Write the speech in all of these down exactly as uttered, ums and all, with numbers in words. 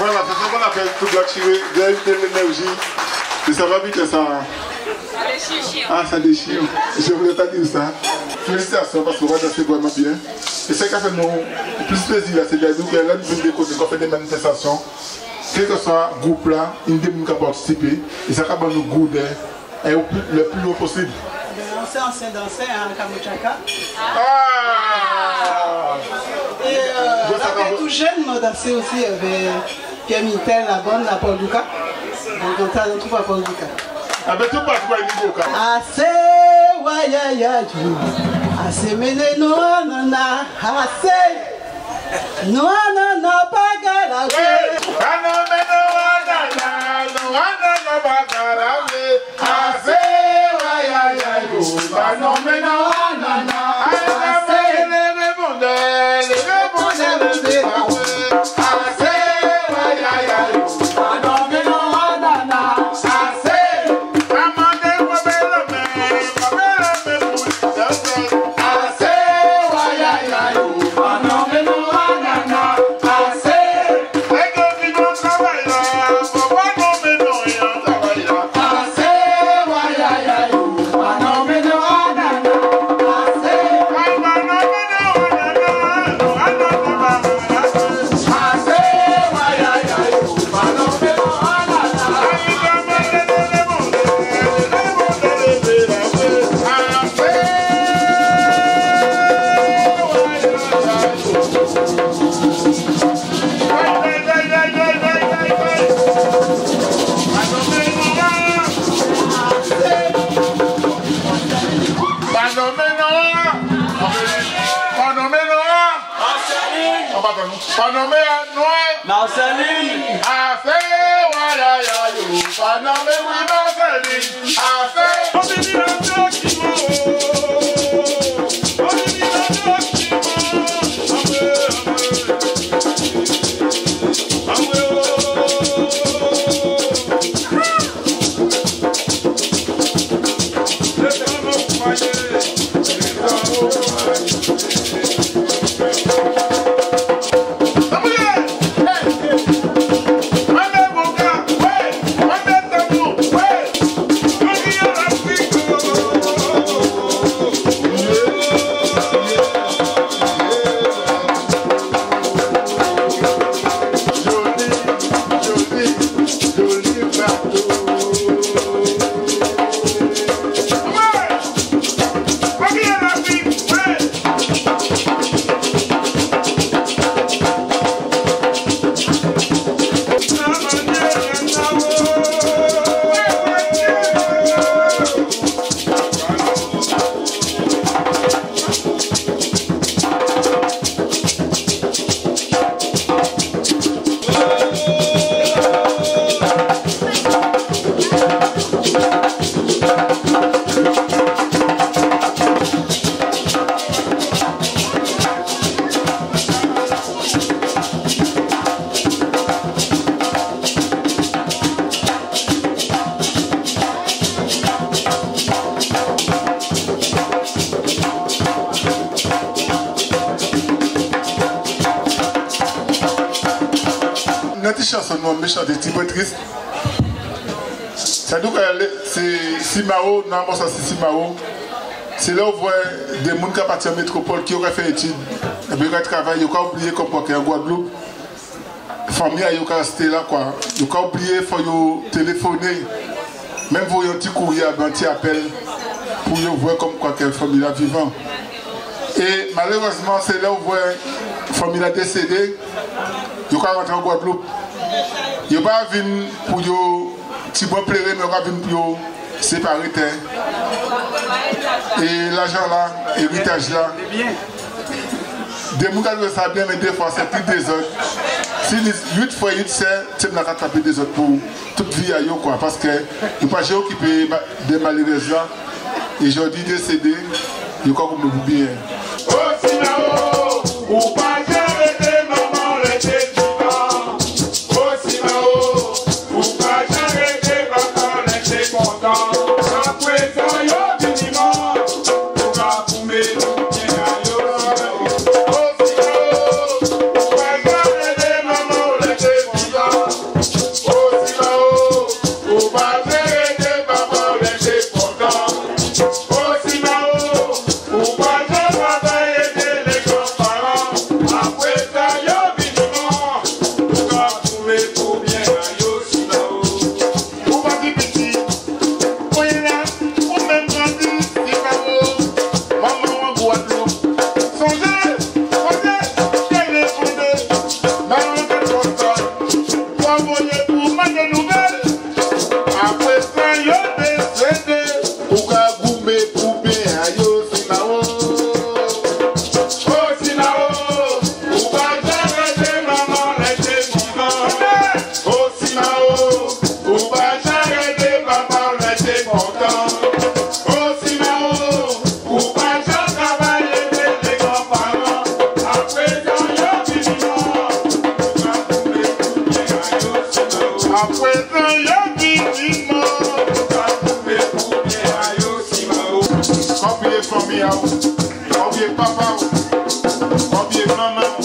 Voilà, c'est ce qu'on appelle tout black chiré, de l'énergie. Et ça va vite, ça. Ça déchire. Ah, ça déchire. Je voulais pas dire ça. Félicitations, parce que vous dansez vraiment bien. Et ce qui fait nous plus plaisir, c'est de dire que là, nous venons de côté, on fait des manifestations. Quel que soit le groupe là, il y a des gens qui participent. Et ça, quand nous goûtons, et au plus, le plus haut possible. Ben, on s'est ancien danseur, hein, Kamoutchaka. Ah! Et euh, là, on est tout jeune, on a dansé aussi avec Pierre Mitel, la bande, la Paul Lucas. Donc, on t'a trouvé à Paul Lucas. Ah ben, tout passe par Nico, quand même. Assez, ouais, ya, ya, ya. Assez, mené, non, non, non, assez. Non, non, non, pas grave. Hey! Ah non, mais non, ah non, non, non, ah non, non, pas grave. Assez, ouais, ya, ya, yo. Ah non, mais non, ah non, non, assez. Pa nonmen non an. Pa nonmen non an. Marceline. An pa tann ou. Pa nonmen an non an. Marceline. Afè, wa, ya, ya, yo. Pa nonmen wi Marceline. Afè. Nan ti chanson nou, an méchan, ti bwen tris. Sa di ke sé Simao, nan mòso sé Simao. Sé lè ou vwè dé moun ka pati an métwopòl, ki yo ka fè étid, épi yo ka travay, yo ka oubliyé kòmkwa ke an Gwadloup, fanmi a yo ka rété la, kwa. Yo ka oubliyé, fò yo téléfoné, menm voyé an ti kouriyé, an ti apèl, pou yo vwè kòmkwa ke fanmi-la vivan. É malérèzman, sé lè ou vwè fanmi-la désédé, yo ka rantré an Gwadloup. Yo pa vin pou yo ti bwen pléré, mé yo ka vin pou yo séparé tè é lajan-la, éritaj-la. Dé moun ka jwé sa byen, mé défwa sé pli dézòd. Si ni uit frè, uit sè, sé moun-la ka trapé dézòd pou tout vi a yo, kwa, paskè yo pa jen okipé ma-, dé malérèz-la. É jòdi désédé, yo ka goumen pou byen. O Simao, ou pa jen rété manman, rété vivan. O Simao, ou pa jen rété papa, rété kontan. Aprézan yo vini mò, ou ka goumen pou byen a yo. O Simao, ou pa jen rété manman, rété vivan. Aprézan yo vini mò. Konbyen fanmi a'w? Konbyen papa'w? Konbyen manman'w?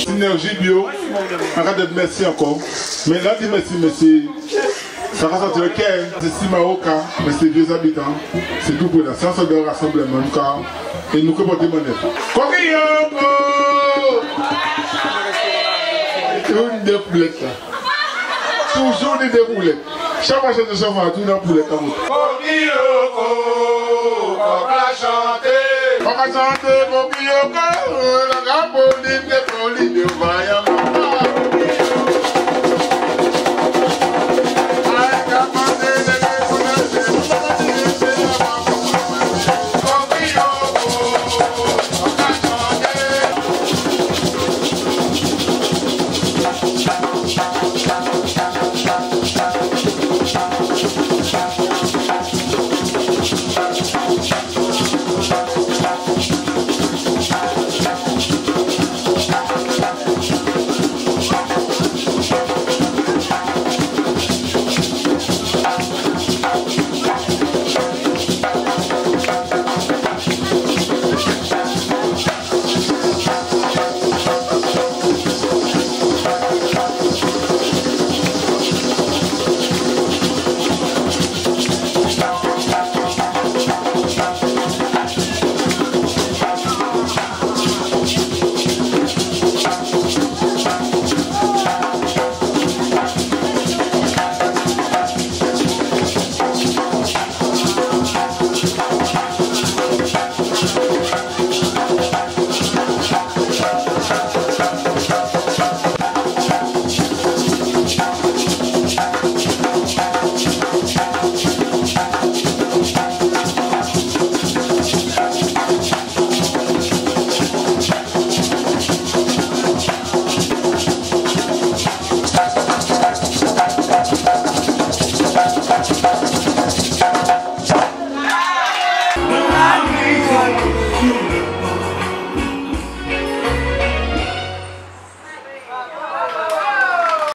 Synergie Bio, an ka di mèsi ankò. Mé la di mèsi, mèsi. Sa ka sòti o kè, sé Simawoka, mé sé Vieux Habitants. Sé tou pré la. Sa sé an rasanbleman ka É nou ka pòté manniè. Kokiyoko! Toujou ni dé poulèt la. Toujou ni dé poulèt. Chak fwa chanté sa, toujou ni poulèt la. Kokiyoko, kòk-la chanté. Kòk-la chanté, kokiyoko, la ka poli, té poli, té vayan.